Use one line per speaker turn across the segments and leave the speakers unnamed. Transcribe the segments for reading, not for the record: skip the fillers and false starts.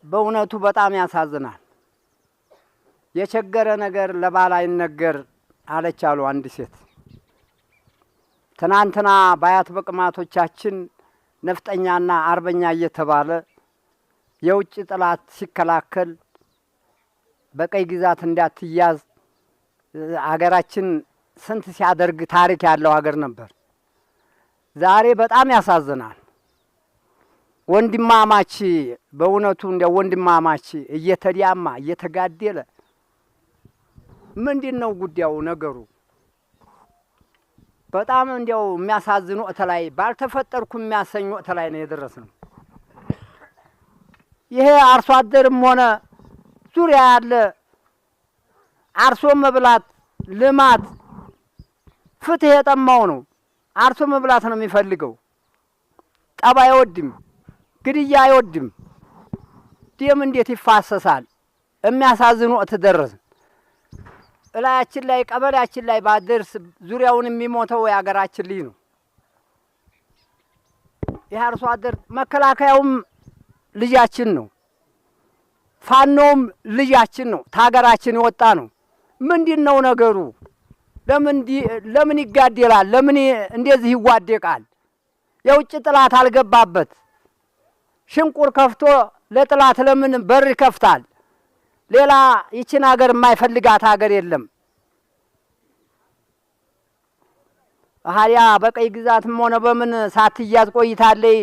በእውነቱ በጣም ያሳዝናል። የቸገረ ነገር ለባል አይነገር አለች አሉ አንድ ሴት። ትናንትና በአያት በቅማቶቻችን ነፍጠኛና አርበኛ እየተባለ የውጭ ጠላት ሲከላከል በቀይ ግዛት እንዳትያዝ አገራችን ስንት ሲያደርግ ታሪክ ያለው ሀገር ነበር። ዛሬ በጣም ያሳዝናል። ወንድማማች በእውነቱ እንደ ወንድማማች እየተዲያማ እየተጋደለ ምንድነው ጉዳዩ ነገሩ? በጣም እንዲያው የሚያሳዝን ወቅት ላይ ባልተፈጠርኩ የሚያሰኝ ወቅት ላይ ነው የደረስነው። ይሄ አርሶ አደርም ሆነ ዙሪያ ያለ አርሶ መብላት ልማት ፍትህ የጠማው ነው። አርሶ መብላት ነው የሚፈልገው። ጠብ አይወድም፣ ግድያ አይወድም። ደም እንዴት ይፋሰሳል? የሚያሳዝን ወቅት ደረስን። እላያችን ላይ ቀበሌያችን ላይ ባደርስ ዙሪያውን የሚሞተው የሀገራችን ልጅ ነው። ይህ አርሶ አደር መከላከያውም ልጃችን ነው፣ ፋኖም ልጃችን ነው፣ ታገራችን የወጣ ነው። ምንድን ነው ነገሩ? ለምን ይጋደላል? ለምን እንደዚህ ይዋደቃል? የውጭ ጥላት አልገባበት። ሽንቁር ከፍቶ ለጥላት ለምን በር ይከፍታል? ሌላ ይችን ሀገር የማይፈልጋት ሀገር የለም። ሀያ በቀይ ግዛትም ሆነ በምን ሳትያዝ ቆይታለይ።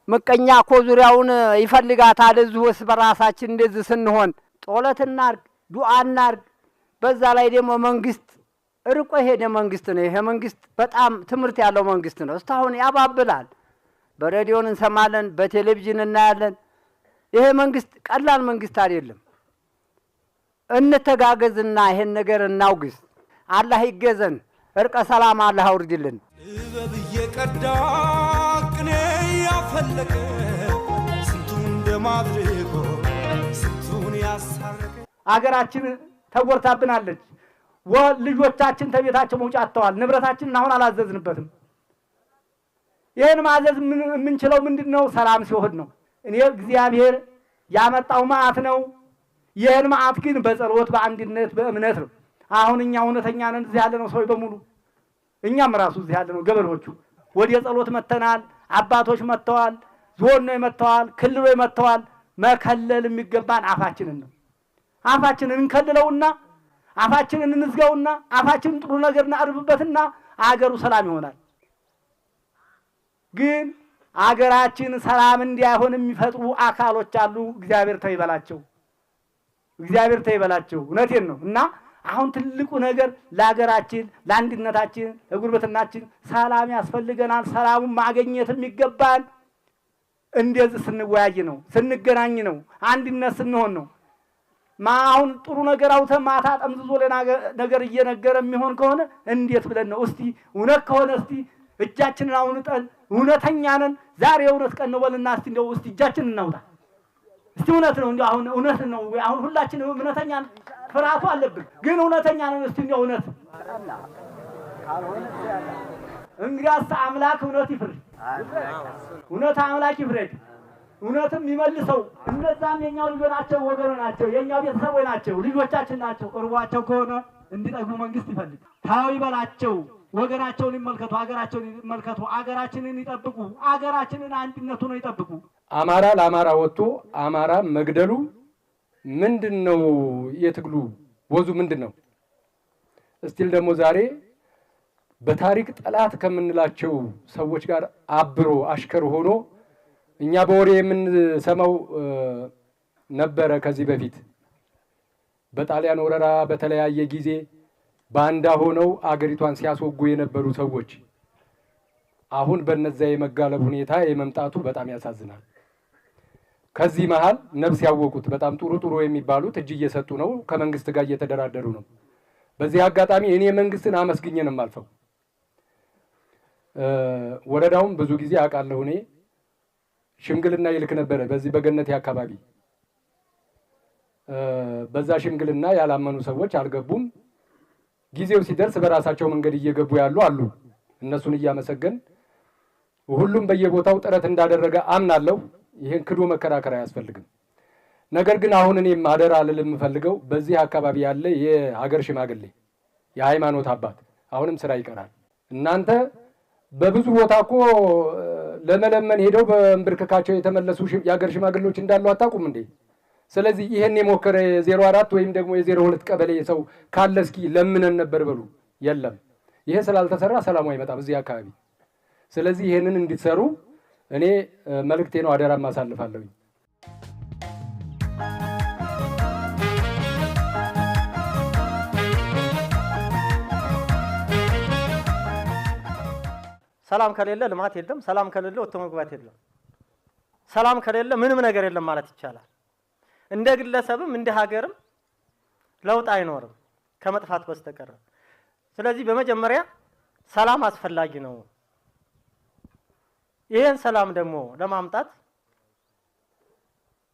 ምቀኛ እኮ ዙሪያውን ይፈልጋታል። እዚሁ እርስ በራሳችን እንደዚህ ስንሆን ጦለት እናርግ፣ ዱዓ እናርግ። በዛ ላይ ደግሞ መንግስት ርቆ የሄደ መንግስት ነው። ይሄ መንግስት በጣም ትምህርት ያለው መንግስት ነው። እስካሁን ያባብላል። በሬዲዮን እንሰማለን፣ በቴሌቪዥን እናያለን። ይሄ መንግስት ቀላል መንግስት አይደለም። እንተጋገዝና ይሄን ነገር እናውግዝ። አላህ ይገዘን፣ እርቀ ሰላም አላህ አውርድልን።
ጥበብ እየቀዳ ቅኔ ያፈለቀ ስንቱን ደማድርጎ ስንቱን ያሳረቀ
አገራችን ተጎድታብናለች። ልጆቻችን ተቤታቸው መውጫ አጥተዋል። ንብረታችንን አሁን አላዘዝንበትም። ይህን ማዘዝ የምንችለው ምንድን ነው? ሰላም ሲሆን ነው። እኔ እግዚአብሔር ያመጣው መዓት ነው። ይህን መዓት ግን በጸሎት በአንድነት በእምነት ነው። አሁን እኛ እውነተኛ ነን። እዚህ ያለነው ሰዎች በሙሉ እኛም ራሱ እዚህ ያለነው ገበሬዎቹ ወደ ጸሎት መተናል። አባቶች መጥተዋል። ዞን መጥተዋል። ክልሎች መጥተዋል። መከለል የሚገባን አፋችንን ነው። አፋችንን እንከልለውና አፋችንን እንዝጋውና አፋችንን ጥሩ ነገር እናርብበትና አገሩ ሰላም ይሆናል። ግን አገራችን ሰላም እንዲያሆን የሚፈጥሩ አካሎች አሉ። እግዚአብሔር ተው ይበላቸው። እግዚአብሔር ተው ይበላቸው። እውነቴን ነው። እና አሁን ትልቁ ነገር ለሀገራችን፣ ለአንድነታችን፣ ለጉርብትናችን ሰላም ያስፈልገናል። ሰላሙን ማግኘት የሚገባን እንደዚህ ስንወያይ ነው፣ ስንገናኝ ነው፣ አንድነት ስንሆን ነው። አሁን ጥሩ ነገር አውተን ማታ ጠምዝዞ ሌላ ነገር እየነገረ የሚሆን ከሆነ እንዴት ብለን ነው? እስቲ እውነት ከሆነ እስቲ እጃችንን አውንጠን እውነተኛ ነን ዛሬ የእውነት ቀን ነው በልና እስቲ እንደው እስቲ እጃችንን እናውጣ። እስቲ እውነት ነው እንደው አሁን እውነት ነው አሁን ሁላችንም እውነተኛ ነን። ፍርሃቱ አለብን ግን እውነተኛ ነን። እስቲ እንደው እውነት እንግዲያስ አምላክ እውነት ይፍረድ፣ እውነት አምላክ ይፍረድ፣ እውነትም ይመልሰው። እነዛም የኛው ልጆች ናቸው፣ ወገኑ ናቸው፣ የኛው ቤተሰቦች ናቸው፣ ልጆቻችን ናቸው። እርቧቸው ከሆነ እንዲጠግቡ መንግስት ይፈልግ። ታው ይበላቸው። ወገናቸውን ይመልከቱ፣ አገራቸውን ይመልከቱ፣ አገራችንን ይጠብቁ፣ አገራችንን አንድነቱን ይጠብቁ።
አማራ ለአማራ ወጥቶ አማራ መግደሉ ምንድነው? የትግሉ ወዙ ምንድነው? እስቲል ደግሞ ዛሬ በታሪክ ጠላት ከምንላቸው ሰዎች ጋር አብሮ አሽከር ሆኖ እኛ በወሬ የምንሰማው ነበረ። ከዚህ በፊት በጣሊያን ወረራ በተለያየ ጊዜ ባንዳ ሆነው አገሪቷን ሲያስወጉ የነበሩ ሰዎች አሁን በነዛ የመጋለብ ሁኔታ የመምጣቱ በጣም ያሳዝናል። ከዚህ መሃል ነፍስ ያወቁት በጣም ጥሩ ጥሩ የሚባሉት እጅ እየሰጡ ነው፣ ከመንግስት ጋር እየተደራደሩ ነው። በዚህ አጋጣሚ እኔ መንግስትን አመስግኜ ነው የማልፈው። ወረዳውም ብዙ ጊዜ አውቃለሁ። እኔ ሽምግልና ይልክ ነበረ በዚህ በገነቴ አካባቢ። በዛ ሽምግልና ያላመኑ ሰዎች አልገቡም። ጊዜው ሲደርስ በራሳቸው መንገድ እየገቡ ያሉ አሉ። እነሱን እያመሰገን ሁሉም በየቦታው ጥረት እንዳደረገ አምናለሁ። ይሄን ክዶ መከራከር አያስፈልግም። ነገር ግን አሁን እኔም አደራ ልል የምፈልገው በዚህ አካባቢ ያለ የሀገር ሽማግሌ፣ የሃይማኖት አባት አሁንም ስራ ይቀራል። እናንተ በብዙ ቦታ እኮ ለመለመን ሄደው በእንብርክካቸው የተመለሱ የሀገር ሽማግሌዎች እንዳሉ አታውቁም እንዴ? ስለዚህ ይሄን የሞከረ የ04 ወይም ደግሞ የ02 ቀበሌ ሰው ካለ እስኪ ለምነን ነበር በሉ። የለም። ይሄ ስላልተሰራ ሰላሙ አይመጣም እዚህ አካባቢ። ስለዚህ ይሄንን እንዲሰሩ እኔ መልእክቴ ነው፣ አደራ ማሳልፋለሁ።
ሰላም ከሌለ ልማት የለም። ሰላም ከሌለ ወጥቶ መግባት የለም። ሰላም ከሌለ ምንም ነገር የለም ማለት ይቻላል። እንደ ግለሰብም እንደ ሀገርም ለውጥ አይኖርም ከመጥፋት በስተቀር። ስለዚህ በመጀመሪያ ሰላም አስፈላጊ ነው። ይሄን ሰላም ደግሞ ለማምጣት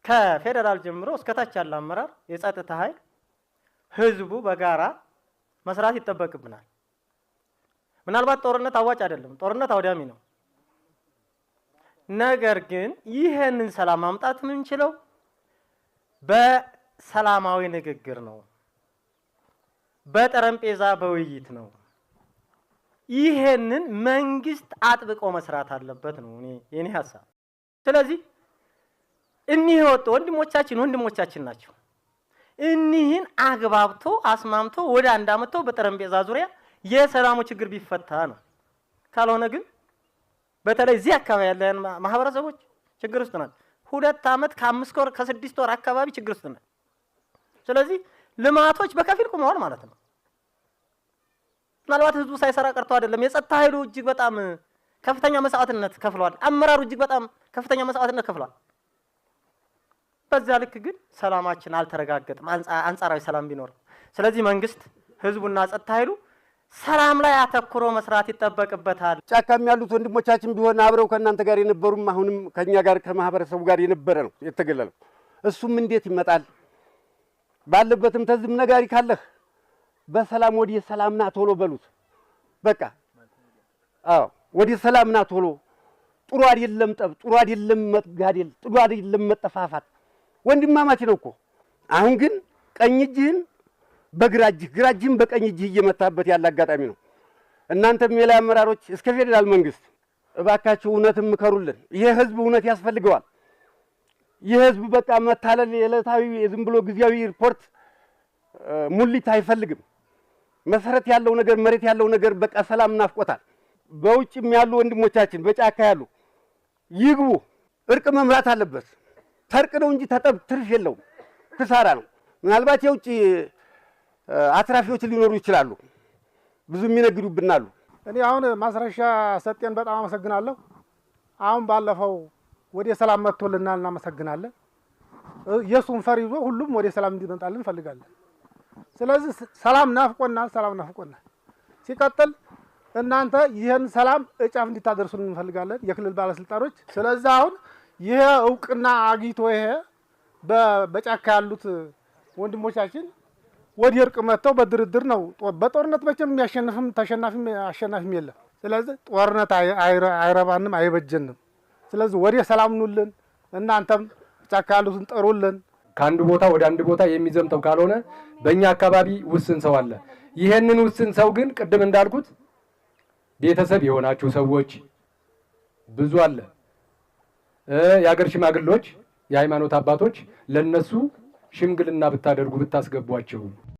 ከፌደራል ጀምሮ እስከ ታች ያለ አመራር፣ የጸጥታ ኃይል፣ ህዝቡ በጋራ መስራት ይጠበቅብናል። ምናልባት ጦርነት አዋጭ አይደለም፣ ጦርነት አውዳሚ ነው። ነገር ግን ይሄንን ሰላም ማምጣት የምንችለው በሰላማዊ ንግግር ነው፣ በጠረጴዛ በውይይት ነው። ይሄንን መንግስት አጥብቆ መስራት አለበት ነው እኔ የኔ ሐሳብ። ስለዚህ እኒህ ወጡ ወንድሞቻችን ናቸው። እኒህን አግባብቶ አስማምቶ ወደ አንድ አመቶ በጠረጴዛ ዙሪያ የሰላሙ ችግር ቢፈታ ነው። ካልሆነ ግን በተለይ እዚህ አካባቢ ያለን ማህበረሰቦች ችግር ውስጥ ናቸው። 2 አመት ከ5 ወር ከ6 ወር አካባቢ ችግር ውስጥ ናቸው። ስለዚህ ልማቶች በከፊል ቆመዋል ማለት ነው። ምናልባት ህዝቡ ሳይሰራ ቀርቶ አይደለም። የጸጥታ ኃይሉ እጅግ በጣም ከፍተኛ መስዋዕትነት ከፍሏል። አመራሩ እጅግ በጣም ከፍተኛ መስዋዕትነት ከፍሏል። በዛ ልክ ግን ሰላማችን አልተረጋገጠም፣ አንጻራዊ ሰላም ቢኖር። ስለዚህ መንግስት፣ ህዝቡና ጸጥታ ኃይሉ ሰላም ላይ አተኩሮ መስራት ይጠበቅበታል።
ጫካም ያሉት ወንድሞቻችን ቢሆን አብረው ከእናንተ ጋር የነበሩም አሁንም ከኛ ጋር ከማህበረሰቡ ጋር የነበረ ነው የተገለለው። እሱም እንዴት ይመጣል? ባለበትም ተዝም ነጋሪ ካለህ በሰላም ወዲህ ሰላምና ቶሎ በሉት። በቃ አዎ ወዲህ ሰላምና ቶሎ። ጥሩ አይደለም ጠብ፣ ጥሩ አይደለም መጋደል፣ ጥሩ አይደለም መጠፋፋት። ወንድማማች ነው እኮ። አሁን ግን ቀኝ እጅህን በግራ እጅህ፣ ግራ እጅህን በቀኝ እጅህ እየመታበት ያለ አጋጣሚ ነው። እናንተም የላይ አመራሮች እስከ ፌዴራል መንግስት እባካችሁ እውነትም ምከሩልን። ይሄ ህዝብ እውነት ያስፈልገዋል። ይሄ ህዝብ በቃ መታለል፣ የዕለታዊ ዝም ብሎ ጊዜያዊ ሪፖርት ሙሊት አይፈልግም። መሰረት ያለው ነገር፣ መሬት ያለው ነገር በቃ ሰላም ናፍቆታል። በውጭም ያሉ ወንድሞቻችን በጫካ ያሉ ይግቡ። እርቅ መምራት አለበት። ተርቅ ነው እንጂ ተጠብ ትርፍ የለውም፣ ክሳራ ነው። ምናልባት የውጭ አትራፊዎች ሊኖሩ ይችላሉ፣ ብዙ የሚነግዱብናሉ።
እኔ አሁን ማስረሻ ሰጤን በጣም አመሰግናለሁ። አሁን ባለፈው ወደ ሰላም መጥቶልናል፣ እናመሰግናለን። የሱን ፈር ይዞ ሁሉም ወደ ሰላም እንዲመጣልን እንፈልጋለን። ስለዚህ ሰላም ናፍቆናል፣ ሰላም ናፍቆናል። ሲቀጥል እናንተ ይሄን ሰላም እጫፍ እንድታደርሱልን እንፈልጋለን፣ የክልል ባለስልጣኖች። ስለዚህ አሁን ይሄ እውቅና አግኝቶ ይሄ በጫካ ያሉት ወንድሞቻችን ወደ እርቅ መጥተው በድርድር ነው። በጦርነት መቼም የሚያሸንፍም ተሸናፊም አሸናፊም የለም። ስለዚህ ጦርነት አይረባንም፣ አይበጀንም። ስለዚህ ወደ ሰላም ኑልን፣ እናንተም ጫካ ያሉትን ጥሩልን።
ከአንድ ቦታ ወደ አንድ ቦታ የሚዘምተው ካልሆነ በእኛ አካባቢ ውስን ሰው አለ። ይሄንን ውስን ሰው ግን ቅድም እንዳልኩት ቤተሰብ የሆናችሁ ሰዎች ብዙ አለ። የሀገር ሽማግሌዎች፣ የሃይማኖት አባቶች ለነሱ ሽምግልና ብታደርጉ ብታስገቧቸው።